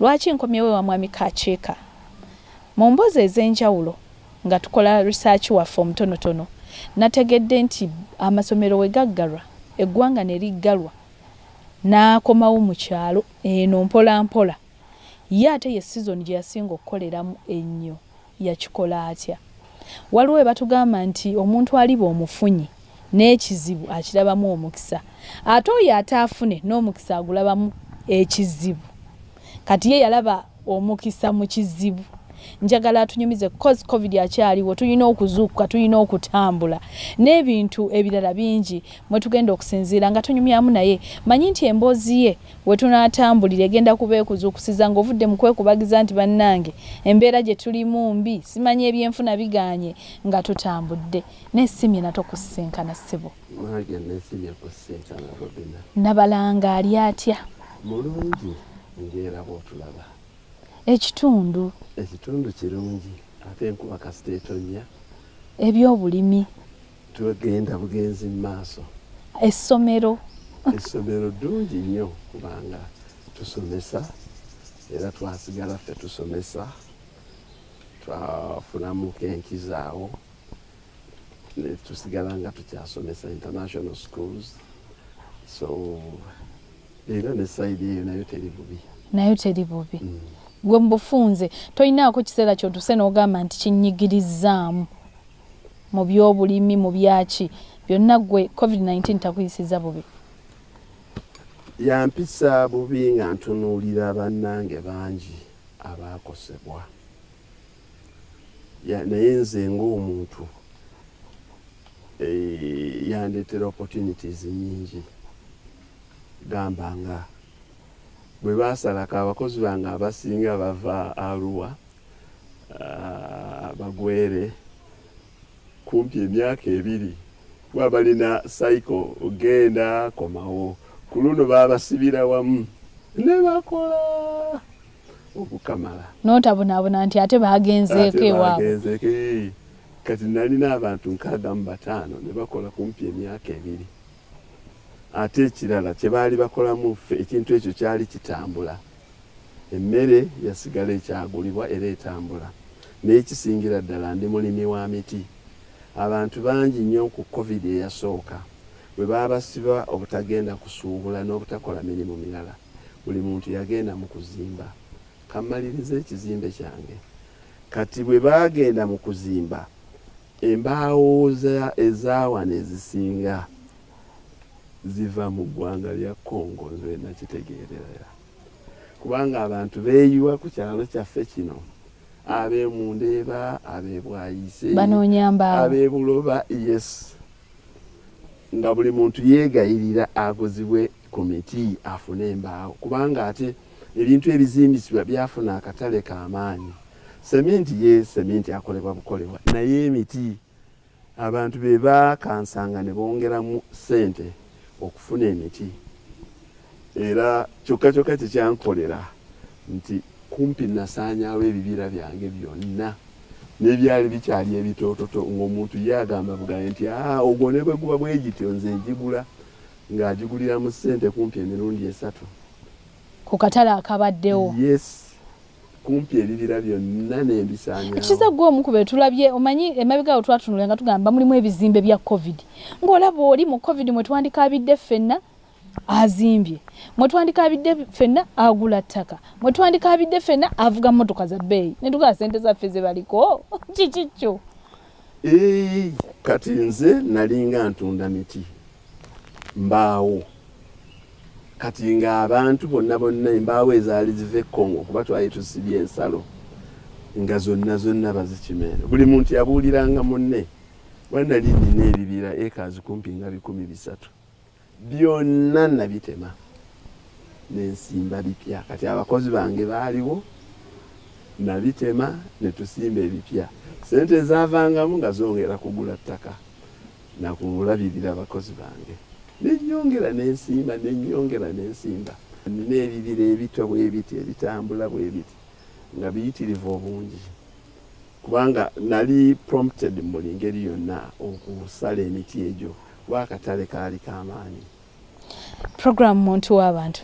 Lwaki nkomyewo ewa Mwami Kakiika? Mu mboozi ez'enjawulo nga tukola research waffe omutonotono, nategedde nti amasomero we gaggalwa, eggwanga ne liggalwa, n'akomawo mu kyalo eno mpola mpola. Ye ate ye sizoni gye yasinga okukoleramu ennyo. Yakikola atya? Waliwo we batugamba nti omuntu aliba omufunyi n'ekizibu akirabamu omukisa ate oyo ataafune n'omukisa agulabamu ekizibu. Kati ye yalaba omukisa mu kizibu. Njagala atunyumize coz covid akyaliwo tulina okuzuukuka tulina okutambula n'ebintu ebirala bingi mwe tugenda okusinziira nga tunyumyamu naye manyi nti emboozi ye we tunaatambulira egenda kuba ekuzuukusiza ng'ovudde mu kwekubagiza nti bannange embeera gye tulimu mbi simanyi ebyenfuna bigaanye nga tutambudde. Nesimye nate okusisinkana ssebo. Nange nesimye okusisinkana Robina. Nabalanga ali atya? Mulungi ng'era bw'otulaba. Ekitundu? Ekitundu kirungi ate enkuba kasita etonnya. Ebyobulimi? Tugenda bugenzi mu maaso. Essomero? Essomero ddungi nnyo kubanga tusomesa era twasigala ffe tusomesa, twafunamuko enkizo awo ne tusigala nga tukyasomesa international schools so era ne sayidi eyo nayo teri bubi. Nayo teri bubi. Gwe mu bufunze tolinaako kiseera ky'otuuse n'ogamba nti kinnyigirizzaamu mu by'obulimi mu byaki byonna gwe covid-19 takuyisiza bubi? Yampisa bubi nga ntunuulira bannange bangi abaakosebwa. Naye nze ng'omuntu eh, yandeetera opportunities nyingi gamba nga bwe baasalako abakozi bange abasinga bava Arua ah, bagwere kumpi emyaka ebiri kuba balina cycle ogenda komawo ku luno babasibira wamu ne bakola okukamala n'otabonaabona nti ate baagenzeeko ewaabwe. Kati nalina abantu 65 ne bakola kumpi emyaka 2. Ate ekirala kye baali bakolamu ffe ekintu ekyo kyali kitambula. Emmere yasigala ekyagulibwa era etambula. Naye ekisingira ddala ndi mulimi wa miti. Abantu bangi nnyo ku Covid eyasooka bwe baabasiba obutagenda kusuubula n'obutakola mirimu mirala, buli muntu yagenda mu kuzimba. Kammalirize ekizimbe kyange. Kati bwe baagenda mu kuzimba, embaawo eza wano ezisinga ziva mu ggwanga lya Congo nze we nakitegeerera. Kubanga abantu beeyiwa ku kyalo kyaffe kino, ab'e Mundeeba, ab'e Bwaise, banoonya mbaawo, ab'e Buloba, yes, nga buli muntu yeegayirira aguzibwe ku miti afune embaawo kubanga ate ebintu ebizimbisibwa byafuna akatale k'amaanyi. Seminti ye seminti akolebwa bukolebwa naye emiti abantu be bakansanga ne bongeramu ssente okufuna emiti era kyokka kyokka kyekyankolera nti kumpi nasaanyaawo ebibira byange byonna n'ebyali bikyali ebitoototo ng'omuntu ye agamba bugambi nti aa ogwo ne bwe guba bwe gityo nze njigula ng'agigulira mu ssente kumpi emirundi esatu ku katale akabaddewo. Yes, kumpi ebibira byonna nembisaanyawo. Ekiza gwe omu ku be tulabye, omanyi emabega awo twatunula nga tugamba mulimu ebizimbe bya covid, ng'olaba oli mu covid mwe twandikaabidde ffenna azimbye, mwe twandikaabidde ffenna agula ttaka, mwe twandikaabidde ffenna avuga mmotoka za bbeeyi, ne tugamba ssente zaffe ze baliko kiki kyo? Kati nze nalinga ntunda miti mbaawo kati ng'abantu bonna bonna embaawo ezaali ziva e Congo kuba twali tusibye ensalo nga zonna zonna bazikima eno buli muntu yabuuliranga munne kuba nali nina ebibira ekazi kumpi nga 300 byonna nabitema nensimba bipya kati abakozi bange baaliwo nabitema netusimba ebipya sente ezavangamu nga zongera kugula ttaka nakulabirira abakozi bange nenyongera nensimba nenyongera nensimba nina ebibira ebito bwebiti ebitambula bwebiti nga biyitirivu obungi kubanga nali prompted mu buli ngeri yonna okusala emiti egyo kuba akatale kaali kamaanyi. Program Muntu w'Abantu.